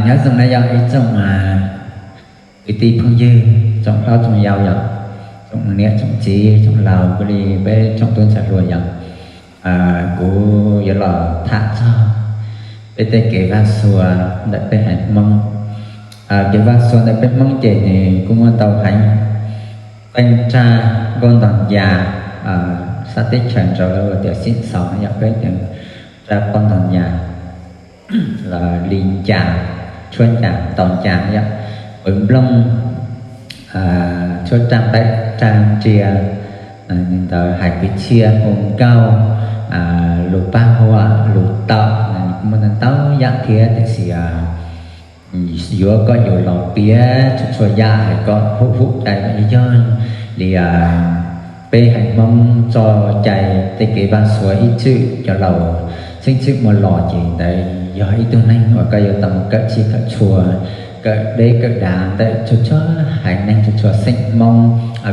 Nyob zoo na yog ib tsoom kwv tij phooj ywg, tsoom hlob tsoom yau yom, tsoom niam tsoom txiv tsoom laus, kuj li peb tsoom tub ntxhais hluas yom. Kuv yuav los tham txog peb tej kev vaj xuas ntawm peb haiv Hmoob. Kev vaj xuas ntawm peb Hmoob ces nws kuj muaj ntau heev, qee raj nkauj ntog ncas, sab teb chaws nraud lawv hu tias xib xaus no yog peb tias raj nkauj ntog ncas, li ncas, tshuab ncas, ntaus ncas yom, qwv nplooj, tshuab raj nqaij raj ntsia, li ntawd hais kwv txhiaj hu nkauj, lus paj huam, lus taum, kuj muaj ntau ntau yam thiab tiam sis yuav kom yus los piav txhua txhua yam hais kom hum hum cai kom yog yog li peb haiv Hmoob txoj cai tej kev vaj xuas ib txwm cov laus xeeb txwm muaj los ces ntawd yog ib tug neeg uas koj yuav tau mus kawm txhij kawm txhua, kawm deb kawm dav ntawm txhua txhua haiv neeg txhua txhua xeem Hmoob,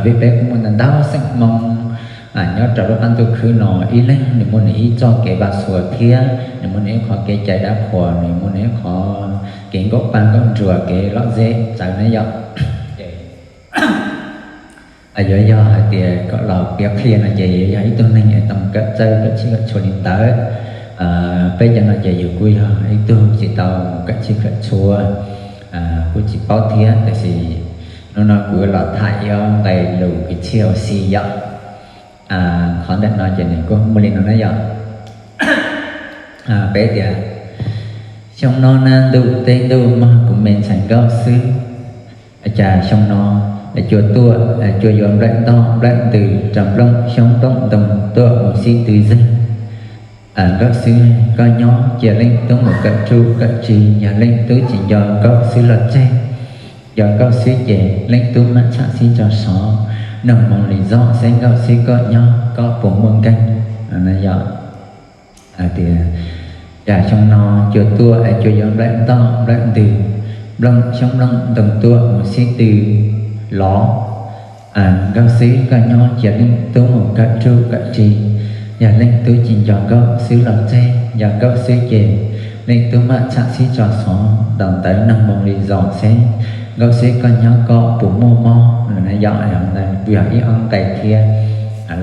vim peb kuj muaj ntau ntau xeem Hmoob. Nyob rau lub qab ntuj khwb no ib leeg nws muaj nws ib txoj kev vaj xuas thiab nws muaj nws ib qho kev cai dab qhuas, nws muaj nws ib qho kev nkauj paj nkauj nruas, kev lom zem txawv na yom. Ces yuav yog hais tias kom los piav qhia no ces yuav yog ib tug neeg es tau kawm txawj kawm txhij kawm txhua li ntawd. Peb cov no ces yus kuj yog ib tug tsis tau mus kawm txhij kawm txhua, kuj tsis paub thiab, tiam sis hnub no kuv los tham ib ob nqe lus kwv txhiaj ua si yom. Qhov ntawm no ces nws kuj muaj li no na yom. Peb tias, xyoo no nag ntuj teb ntuj mog, kuv me ntxhais nkauj xwb. Cas xyoo no cua tuaj, cua yuav nplawm ntoj nplawm ntws rau nplooj xyoob nplooj ntoo tuaj mus sib tw zeeg. Nkauj xwb koj nyob cia leej tub mus kawm tsuj kawm tsi, yog leej tub tsis nco nkauj xwb los tseg. Yog nkauj xwb ces leej tub mam tsham sib tso sov, noog moo li zog seb nkauj xwb koj nyob koj puas muaj nkeeg. Yog tias, cas xyoo no cua tuaj es cua yuav nplawm ntoj nplawm ntws, nplooj xyoob nplooj ntoo tuaj mus sib tw lov. Nkauj xwb koj nyob cia leej tub mus kawm tsuj kawm tsi, yog leej tub tsis nco nkauj xwb los tseg, yog nkauj xwb ces leej tub mam tsham sib tso xov, ntaus ntawv noog moo li zog seb nkauj xwb koj nyob koj puas muaj mob. Yog, yog ib ob nqe thiab,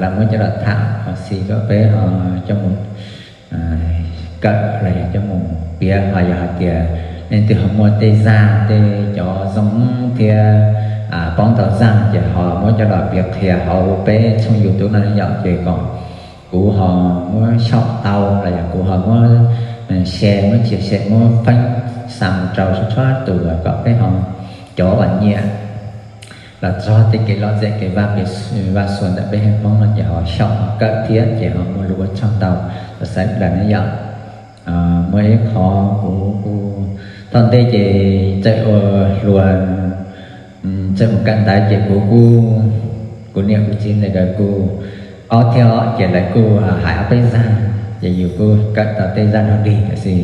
lawv muab coj los tham ho xis kom peb ho coj mus kawm los yog coj mus piav, ho yog hais tias leej twg ho muaj tej zaj tej cov zoo thiab paub ntau zaj ces ho muab coj los piav qhia hauv peb tshooj YouTube no yom, ces kom kuv ho muab xyaum tau los yog kuv ho muab share, muab chia sẻ, muab feeb xa mus rau txhua txhua tus kom peb ho cov uas nyiam los txog tej kev lom zem kev vaj xuas ntawm peb haiv Hmoob no ces ho xyaum ho kawm thiab ces ho muaj lus ua tsaug ntau rau sawv daws ne yom. Muaj ib qho kuv kuj thaum ntej ces txawm ua hluas, txawm mus kawm ntawv ces kuv kuj, kuv niam kuv txiv ntawd kuj paub thiab os, ces lawv kuj hais ob peb zaj, ces yus kuj kawm tau tej zaj dog dig, tiam sis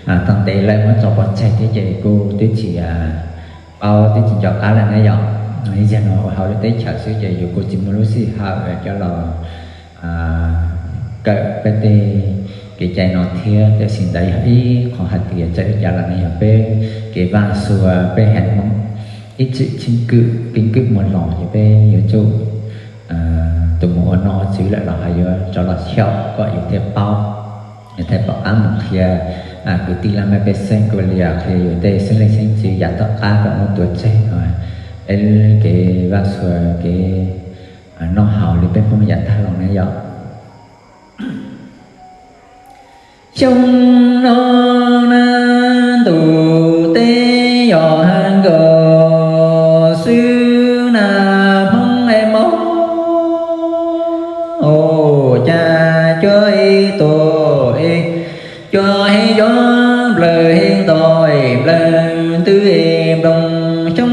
thaum ntev lawm muab tso pov tseg thiab ces kuj twb tsis paub twb tsis nco qab lawm ne yom. Ib zaug no ua hauv lub teb chaws xwb ces yus kuj tsis muaj lub sij hawm coj los kawm peb tej kev cai no thiab, tiam sis ntawd yog ib qho hais tias txawm li cas los nws yog peb kev vaj xuas peb haiv Hmoob ib txwm keeb kwm muaj los, ces peb yuav tsum tus mus ua nom ua tswv lawm los ho yuav rov los xyaum kom yus thiaj paub, yus thiaj pom qab mus qhia kwv tij laj mej pej xeem, kuj li qhia yus tej xeeb leej xeeb ntxwv yav tom qab kom muab tuav tseg, peb kev vaj xuas kev noj haus li peb Hmoob yav tag los ne yom. Xyoo no na ntuj teb yog ha nkaus xwb na Hmoob es mob, cas cua tuaj es cua heev cov nplawm heev ntoj es nplawm ntws es nplooj xyoob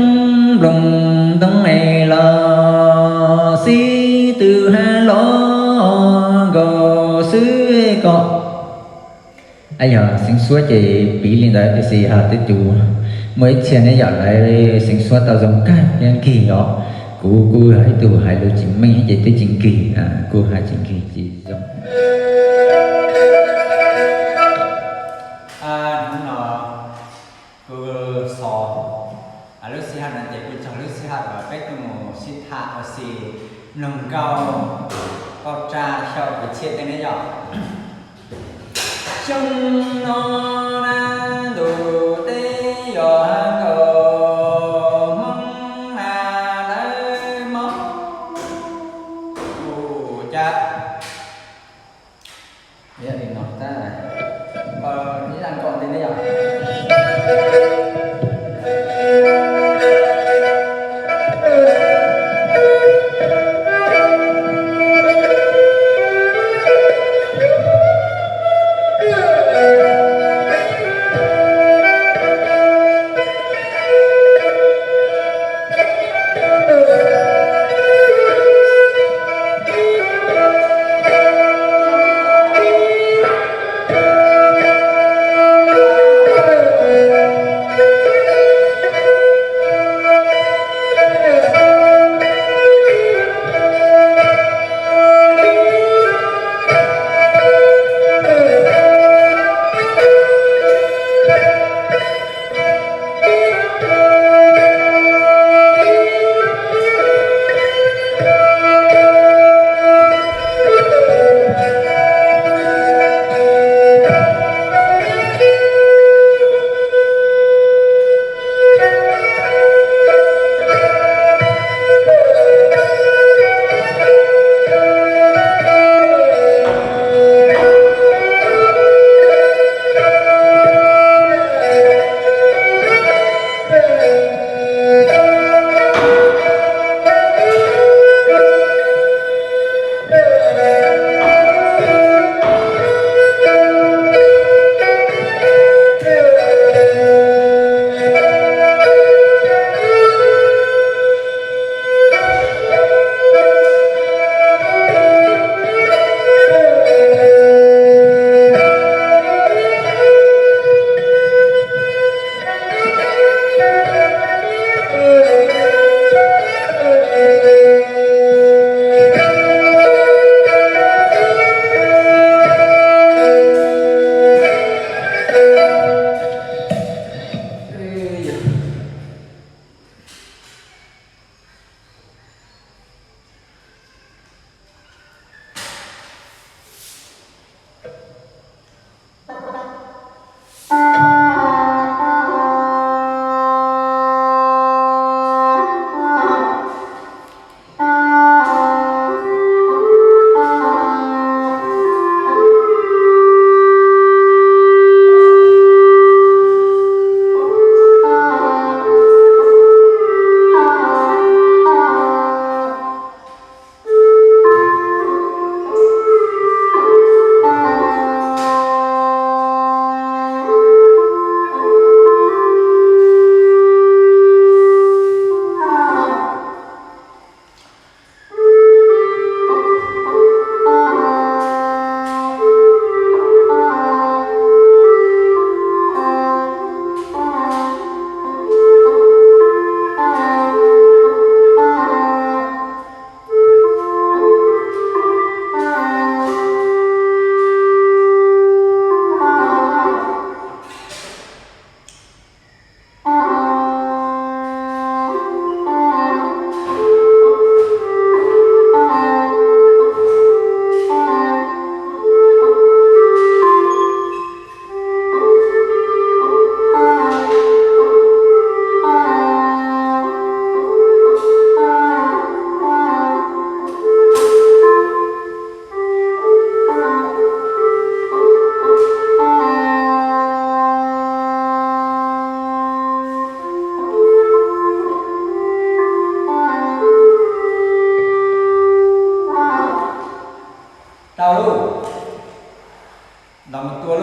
nplooj ntoo es los xib tw ha los nkaus xwb kom. Yog xeev suab ces piv li ntawd, tiam sis yog tej tus muaj ib txhia ne yom, lawv xeev suab tau zoo kawg thiab nkig os. Kuv kuj yog ib tug hais lus tsis meej ces twb tsis nkig, kuj hais tsis nkig tsis zoo. Tsa xyaum kwv txhiaj tej ne yog. Xyoo no na ntuj teb yog nkaus Hmoob na lawv mob mus cas. Yog li no, ib zaj nkauj ntej ne yog. Tau lauj. Los mus tua